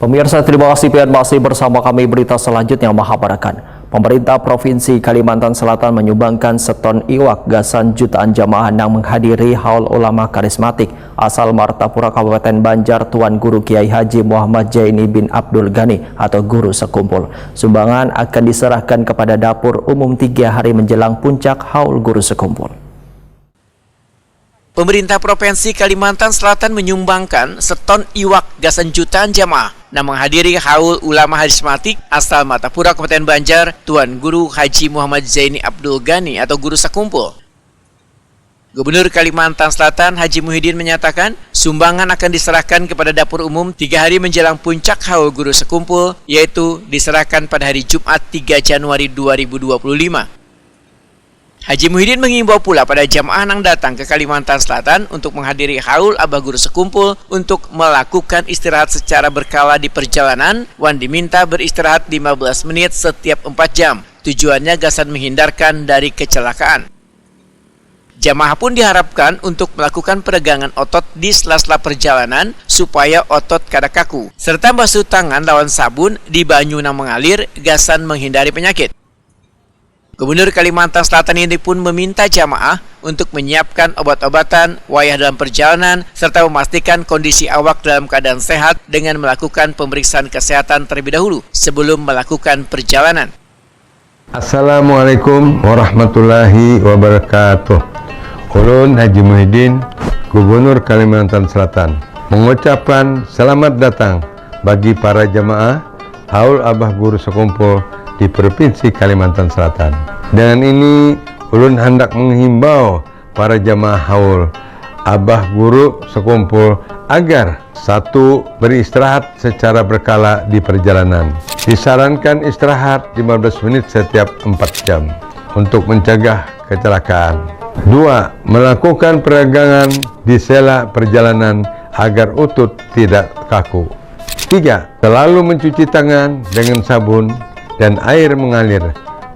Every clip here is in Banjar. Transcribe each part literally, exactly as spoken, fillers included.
Pemirsa, terima kasih pian masih bersama kami. Berita selanjutnya mahabarakan. Pemerintah Provinsi Kalimantan Selatan menyumbangkan seton iwak gasan jutaan jamaah nang menghadiri Haul Ulama Karismatik asal Martapura, Kabupaten Banjar, Tuan Guru Kiai Haji Muhammad Zaini bin Abdul Ghani atau Guru Sekumpul. Sumbangan akan diserahkan kepada dapur umum tiga hari menjelang puncak Haul Guru Sekumpul. Pemerintah Provinsi Kalimantan Selatan menyumbangkan seton iwak gasan jutaan jamaah nang menghadiri Haul Ulama Karismatik asal Martapura, Kabupaten Banjar, Tuan Guru Haji Muhammad Zaini Abdul Ghani atau Guru Sekumpul. Gubernur Kalimantan Selatan Haji Muhyiddin menyatakan, sumbangan akan diserahkan kepada dapur umum tiga hari menjelang puncak Haul Guru Sekumpul, yaitu diserahkan pada hari Jumat tiga Januari dua ribu dua puluh lima. Haji Muhyiddin mengimbau pula pada jamaah nang datang ke Kalimantan Selatan untuk menghadiri Haul Abah Guru Sekumpul untuk melakukan istirahat secara berkala di perjalanan, wan diminta beristirahat lima belas menit setiap empat jam. Tujuannya gasan menghindarkan dari kecelakaan. Jamaah pun diharapkan untuk melakukan peregangan otot di sela-sela perjalanan supaya otot kada kaku, serta basuh tangan lawan sabun di banyu nang mengalir gasan menghindari penyakit. Gubernur Kalimantan Selatan ini pun meminta jamaah untuk menyiapkan obat-obatan wayah dalam perjalanan serta memastikan kondisi awak dalam keadaan sehat dengan melakukan pemeriksaan kesehatan terlebih dahulu sebelum melakukan perjalanan. Assalamualaikum warahmatullahi wabarakatuh. Ulun Haji Muhyiddin, Gubernur Kalimantan Selatan, mengucapkan selamat datang bagi para jamaah Haul Abah Guru Sekumpul di Provinsi Kalimantan Selatan. Dengan ini, ulun handak menghimbau para jamaah Haul Abah Guru Sekumpul agar satu, beristirahat secara berkala di perjalanan. Disarankan istirahat lima belas menit setiap empat jam untuk mencegah kecelakaan. Dua, melakukan peregangan di sela perjalanan agar utut tidak kaku. Tiga, selalu mencuci tangan dengan sabun dan air mengalir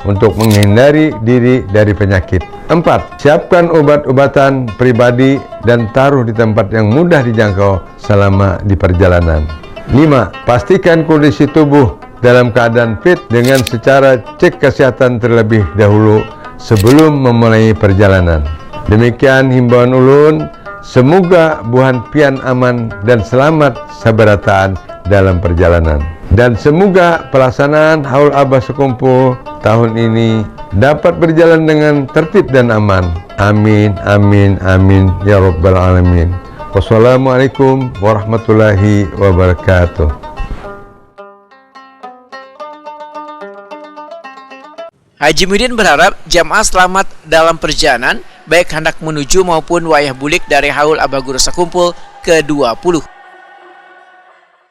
untuk menghindari diri dari penyakit. Empat, siapkan obat-obatan pribadi dan taruh di tempat yang mudah dijangkau selama di perjalanan. Lima, pastikan kondisi tubuh dalam keadaan fit dengan secara cek kesehatan terlebih dahulu sebelum memulai perjalanan. Demikian himbauan ulun, semoga buhan pian aman dan selamat sabarataan dalam perjalanan. Dan semoga pelaksanaan Haul Abah Sekumpul tahun ini dapat berjalan dengan tertib dan aman. Amin, amin, amin, ya rabbal alamin. Wassalamualaikum warahmatullahi wabarakatuh. Haji Muhyiddin berharap jamaah selamat dalam perjalanan, baik hendak menuju maupun wayah bulik dari Haul Abah Guru Sekumpul ke dua puluh.